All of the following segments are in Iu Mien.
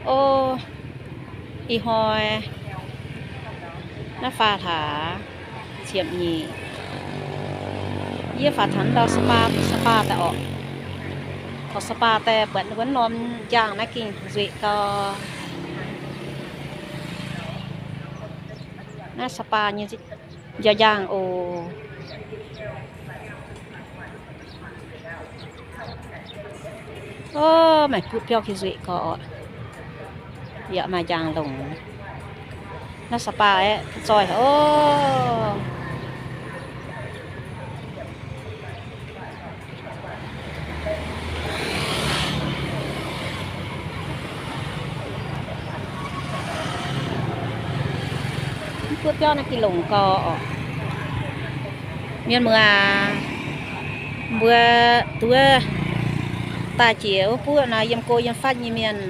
O, ih hnoi naaiv faah hlaax ziepc nyeic, yie faaux taux ndau Sapa, Sapa daaih orqc. Taux Sapa daaih buatc wuov norm njang naaiv gengh nzueic gau. Naaiv Sapa nyei njang oc. O, maaih buov biauv gengh nzueic gau orqc. Yaac maaih njang longc. Naaiv Sapa aeqv, zoih oc. Mv buov biauv naaiv gengh longc gau orqc. Mienh muoz aac, mbuo duqv daaih jiex wuov buoqv nor, yiem go yiem fatv nyei mienh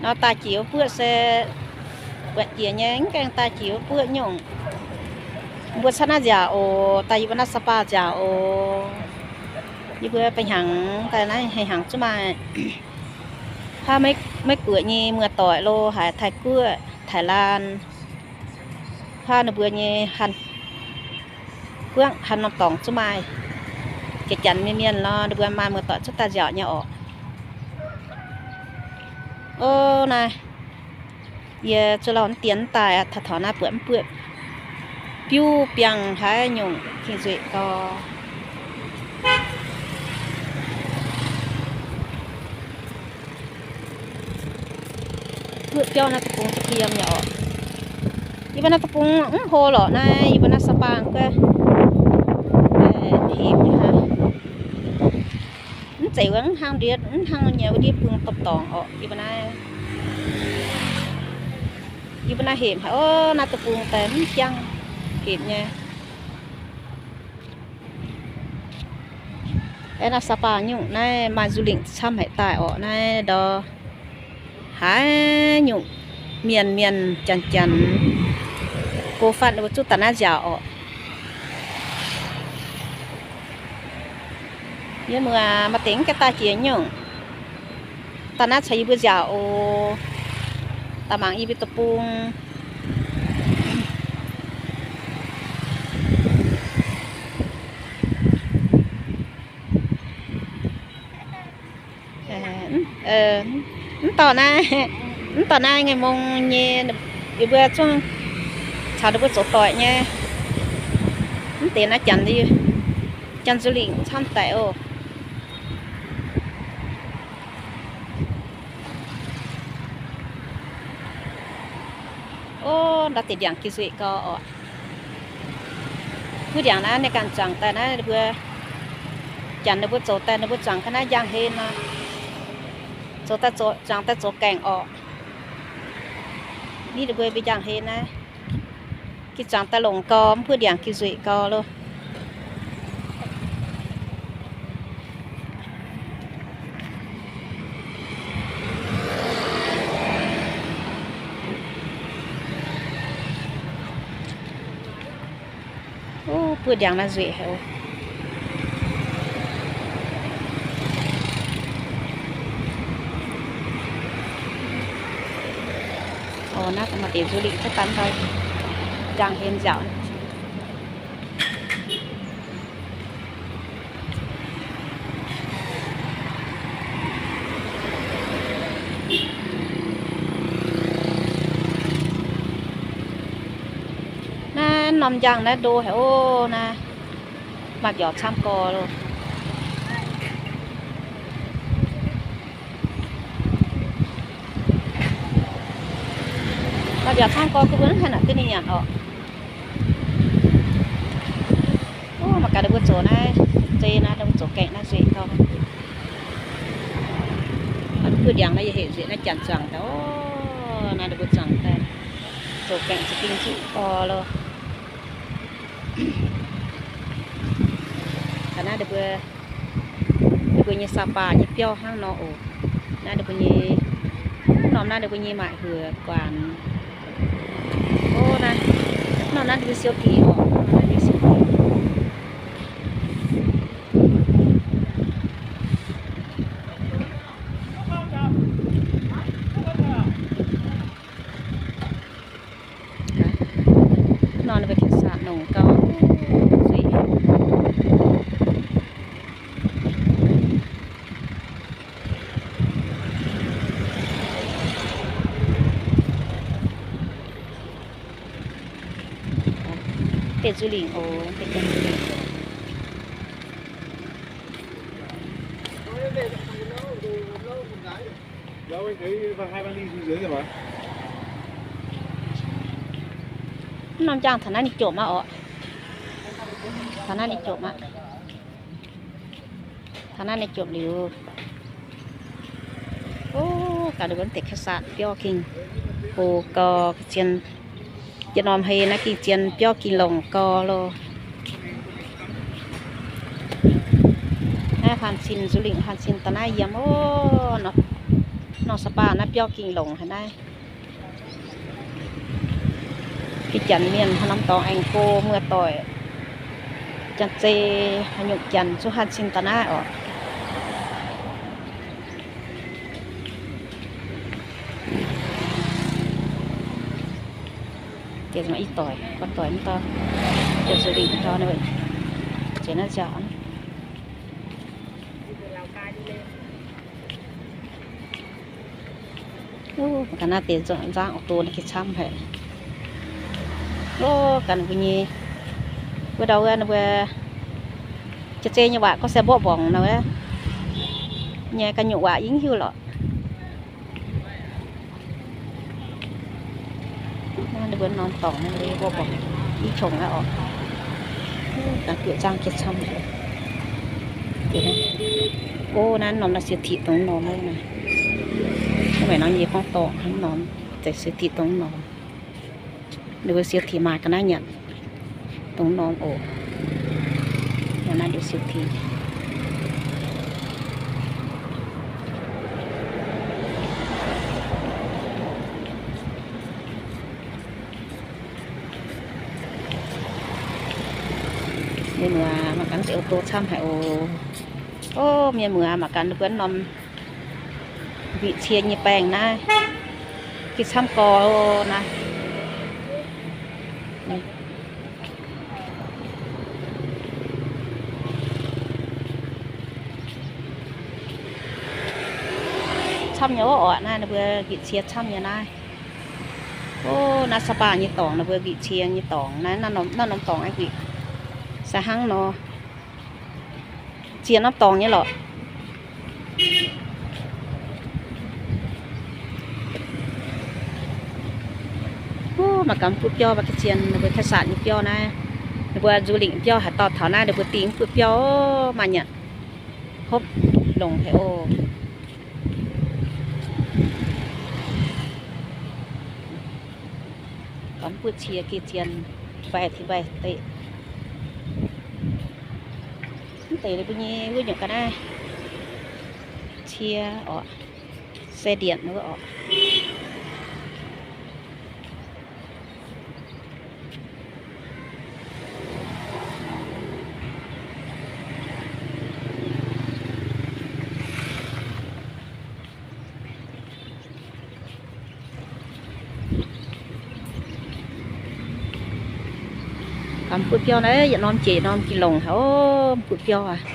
nor, daaih jiex wuov buoqv se buatc jiex nyei, mv gaengh daaih jiex wuov buoqv nyungc. Mbuo camv naaiv nziaauc oc, daaih yie mbuo naaiv Sapa nziaauc oc. Yie mbuo ba'hnyangx daaih naaiv hnyangx zuqc maaih Huaav Meiv-Guoqv nyei muoz-doic lo haic, Taiv-Guoqv, Taiv-Lan. Huaav ninh mbuo nyei hanh guangv hanh norm dorngx zuqc maaih. Jiex janx mienh mienh nor, ninh mbuo maaih muoz-doic cuotv daaih nziaauc nyei orqc. O, naaiv yie zuqc lauh dien daaih taux taux naaiv buatc mv buoqv biuv biangh haaix nyungc gengh nzueic gau. Buoqv biauv naaiv deic-bung za'gengh yiem nyei orqc. Yie mbuo naaiv deic-bung mv hlo lorqc naaiv, yie mbuo naaiv Sapa guov hepc nyei hnangv. Mv zeiz wuov mv hnangv ndiev, mv hnangv nyei wuov ndiev bung domh dorngx orqc. Yie mbuo naaiv, yie mbuo naaiv hepc haic. O, naaiv deic-bung daaih mv jangv, hepc nyei. Aeqv, naaiv Sapa nyungc naaiv maaih nzung lingc camv haic daaih orqc. Naaiv ndau haaix nyungc mienh mienh janx janx go fatv ninh mbuo zuqc daaih naaiv nziaauc orqc. Yie mbuo maaih deix mv gaengh daaih jiex nyungc, daaih naaiv caux yie mbuo nziaauc oc. Daaih mangc yie mbuo deic-bung. Mv dorh naaiv, mv dorh naaiv ngaih mong nyei, yie mbuo zungv caux ninh mbuo zoux doic nyei. Mv deix naaiv janx, janx nzung lingc camv daic oc. O, ndau deix ndiangx gengh nzueic gau orqc. Mv ndiangx naaiv ninh ganh zuangx daaih naaiv ninh mbuo, janx ninh mbuo zoux daaih ninh mbuo zuangx ga'naaiv njang hlen nor. Zoux daaih zuangx daaih zoux gaengh orqc. Ni ninh mbuo mbuo njang hlen naaiv. Gengh zuangx daaih longc gau, mv buoqv ndiangx gengh nzueic gau loh. O, buoqv ndiangx naaiv nzueic haic oc. O, naaiv maaih deix nzung lingc cuotv daaih ndau, njang hlen nziaauc. Naaiv norm njang naaiv ndo haic oc. Naaiv maaih mbiauz camv gorx loh. Maaih mbiauz camv gorx, gorngv mbuo mv haih naaic duqv ninh nyanc orqc. O, mangc gaax ninh mbuo zoux naaiv, zei naaiv ninh mbuo zoux gaengh naaiv nzueic gau. Mv buoqv ndiangx naaiv yie heuc nzueic naaiv janx zuangx daaih. O, naaiv ninh mbuo zuangx daaih zoux gaengh za'gengh nzueic gau loh. Ga'naaiv ninh mbuo, ninh mbuo nyei Sapa nyei biauv hnangv nor oc. Naaiv ninh mbuo nyei, norm naaiv ninh mbuo nyei maaic huoc guanx. O, naaiv, norm naaiv ninh mbuo siou gec oc. Norm naaiv ninh mbuo siou gec. Deix nzu lingc oc, deix janx nzu lingc. Mv norm jaang taux naaiv ninh jomc aqv oc. Taux naaiv ninh jomc aqv. Taux naaiv ninh jomc liuz, o, gaax wuov deix ข้าวสาร biauv gengh oc, gau zien. Yietc norm hei naaiv gengh zien biauv gengh longc gau loh. Naaiv ฮานซิน nzu lingc ฮานซิน daaih naaiv yiem oc. Norm สปา naaiv biauv gengh longc haic naaiv. Gengh janx mienh haaix norm dorngx aengx go muoz-doic, janx-zei haaix nyungc janx zuqc ฮานซิน daaih naaiv oc. Deix zuqc i doic, gorn doic mv dauh, deix zuqc lingc taux ninh, zeiz naaiv nziaauc. Ga'naaiv deix nzangv oix doz naaiv gengh camv haic. Loh, ganh mbuo nyei, mbuo ndau wuov, ninh mbuo jiex zei nyei waac gorngv se mborqv mborngc nor wuov, nyei ganh nyungc waac yie mv hiuv lorqc. Naaiv ninh mbuo norm dorngx naaiv mborqv mborngc, i qongx aqv orqc. Ganh bieqc nzangv jiex camv. O, naaiv norm naaiv siou tiqv dongh norm naaiv. Mv baac norm nyei gorngv dorngx hnangv norm, deix siou tiqv dongh norm. Ninh mbuo siou tiqv maaih ga'naaiv nyanc dongh norm oc. Naaiv ninh mbuo siou tiqv. Mienh muoz mangc gaax, deix ô tô camv haic oc. O, mienh muoz mangc gaax, ninh mbuo norm mbiqc cie nyei baengh naaiv, gengh camv gorx naaiv. Camv nyei oc, naaiv ninh mbuo mbiqc cie camv nyei naaiv. O, naaiv สปา nyei dorngx, ninh mbuo mbiqc cie nyei dorngx naaiv, naaiv norm dorngx aengx mbiqc se hnangv nor. Ziex norm dorngx nyei lorqc. Mangc gaax mv butv biauv, mbuo ga'zien ninh mbuo ข้าวสาร nyei biauv naaiv. Ninh mbuo nzu lingc biauv haaix dauh taux naaiv ninh mbuo dingh mv butv biauv, maaih nyanc hopv longx haic oc. Gaax mv butv cie ga'zien mbaih tin mbaih deqc. Mv deix ninh mbuo nyei wuov nyungc ga'naaiv cie orqc, se ndienc wuov orqc. Gaax mv butv biauv naaiv, yietc norm jiex yietc norm gengh longc haic oc, mv butv biauv aac.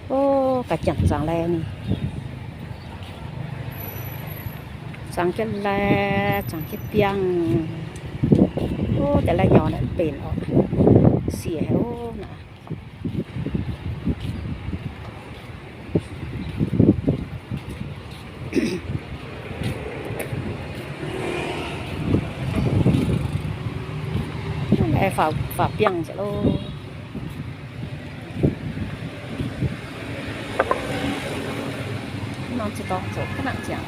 O, gaax janc zaangc lai ninh. Zaangc jienv lai, zaangc jienv biangh. O, deix lai nyaux naaic mv benx orqc. Siec haic oc naaic. Faaux, faaux biangh nzengc loh. Ziouc dorh zoux ka'nangv ziangx,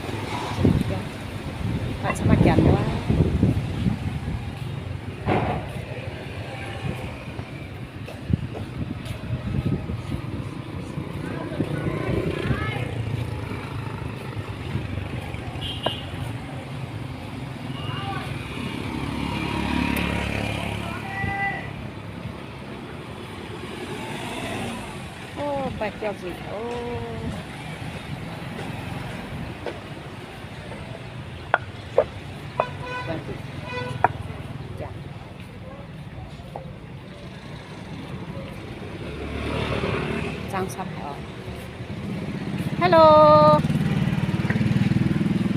ziouc maaih janx wuov. Ov, baaih biauv nzuih ov. Hello.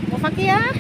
Mbuo fangv giex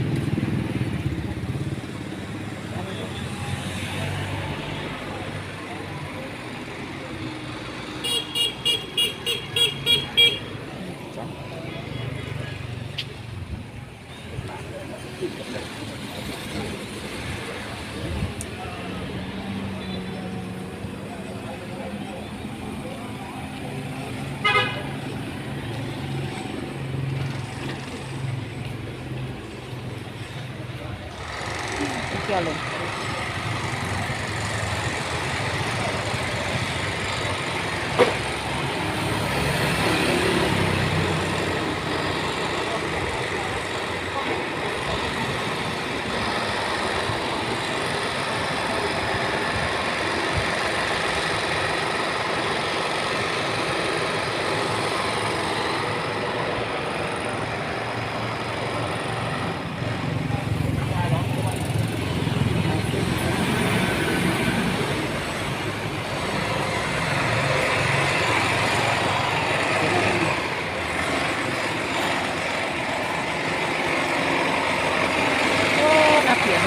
aqv.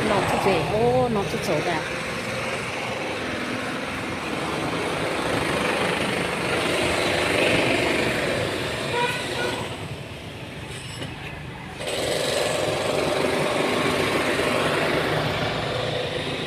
Norm cuotv nzengc, ov, norm cuotv zoux daaih.